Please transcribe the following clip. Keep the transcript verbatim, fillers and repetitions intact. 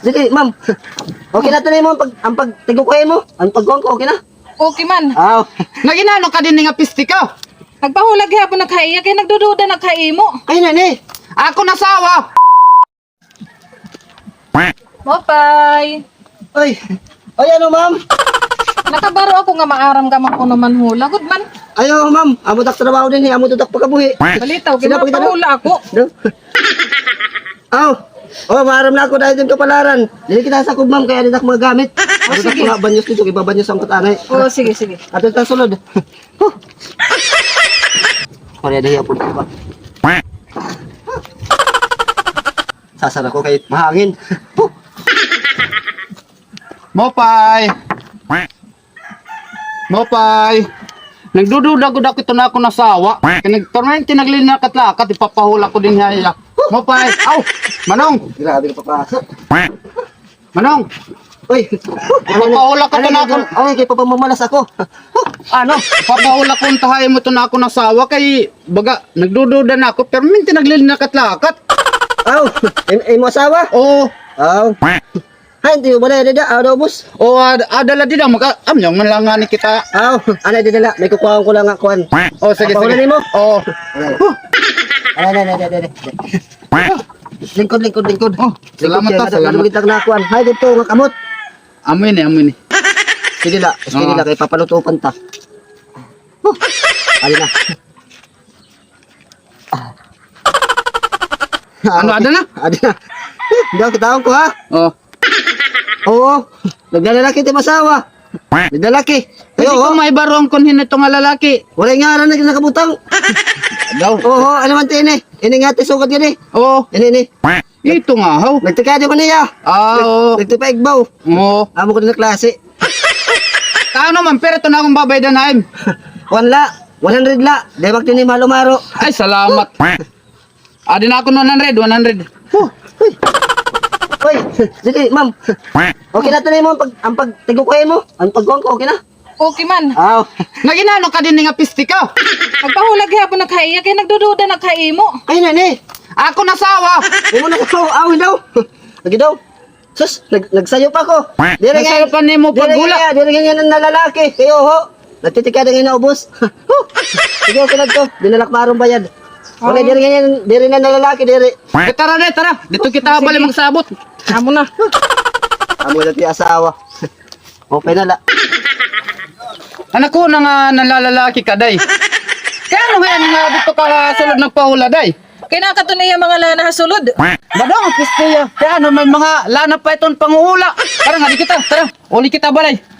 Sige, ma'am. Okay na ito na mo, pag, ang pag, tigukuhay mo. Ang pagkuhan ko, okay na? Okay man. Aw. Nag-inano ka dinhi nga piste ka? Nagpahula gihapon ak ha iya, kay nagdududa na ak ha imo. Kay na ni. Ako na asawa. Mopay. Oy. Oy, ano, ma'am? Nakabaro ako nga maaram ka man kuno manhula. Good man. Ayo, ma'am. Amo tak trabaho dinhi, amo tak pagkabuhi. Balitaw, kay mapahula ako. No? Aw. Oh, maaram na ako dahil din kapalaran. Dili kita sa kub, ma'am, kay adi tak mga gamit. Oh, sige. Mga banyos dito, ibabanyos ang kutanay. Oh, sige, sige. Ato ta sulod. Huh. Pareha dahi ako pa. Sasara ko kay mahangin. Huh. Mopay! Mopay! Nagdududa gud ako ito na ako nasawa. Kay nagtormenti naglinakat-lakat, ipapahula ko dinhi ha iya. Mopay! Aw! Manong! Grabe ka papasok. Manong! Uy! Ipapahula ko ito na ako. Ay, kay papamamalas ako. Ano? Ipapahula ko ito ha imo ito na ako nasawa kay baga nagdududa na ako, permenti naglinakat-lakat. Aw, im imo asawa? Oo. Aw. Hay, hindi mo ba na dida? Ano, boss? Oo, ad adala dida, maka-, amyang man lang nga ni kita. Aw, ano, dida la, may kukuhaan ko lang nga kuan. Oh, sige, sige. Papahulan mo? Oo. Ano? Ano, ano, ano, ano, ano? Lingkod, lingkod, lingkod. Oh, salamat, salamat. Lingkod, lingkod, lingkod na kuan. Hay, dito, nga kamot. Amo ini, amo ini. Sige la, sige la, kay papalutupan ta. Huh. Ali na. Ano, ada na? Ada na. Daw, kitaon ko, ha? Oh. Oo. Naglalaki ti masawa. Naglalaki. Pwede ko maibaro an kon hin-o ito nga lalaki. Wala nga aran na nakabutang. Daw. Oo, ano man ti ini? Ini nga ti sugad gani. Oo. Ini, ini. Ito nga, haw. Nagtikado ko niya. Ah, oo. Nagtipaigbaw. Oo. Amo ko din na klase. Kaano man, pero ito na akong babaydan, Haim. One la. One hundred la. Debak din ni Malo Maro. Ay, salamat. Adi na ako one hundred, one hundred. Huh. Uy. Uy, sige, ma'am. Okay na ito na mo, pag, ang pagtigukuhay mo. Ang pagkuhan ko, okay na? Okay man. Aw. Nag-inano ka dinhi nga piste ka? Nagpahula gihapon ak ha iya, kay nagdududa na ak ha imo. Kay na ni. Ako na asawa. Imo na asawa, aw, daw. Lagi daw. Sus, nag nagsayop ako. Diri nga, nagsayop pa nimo paghula. Diri nga, diri nga nalalaki. Kay oho. Nagtitikada nga inaubos. Huh. Sige, okay na ito. Dinalak marong bayad. Okay, diri nga, diri na nalalaki, diri. Eh, tara na, tara. Dito kita bali magsabot. Amo na. Amo na ti asawa. Okay na la. Anak ko na nga nalalalaki ka, day. Kay ano nga, nga dito ka sulod nagpahula, day? Kay nakato na iya mga lana ha sulod. Badong, piste ya. Kay ano, may mga lana pa iton panguhula. Tara nga, di kita, tara. Uli kita, balay.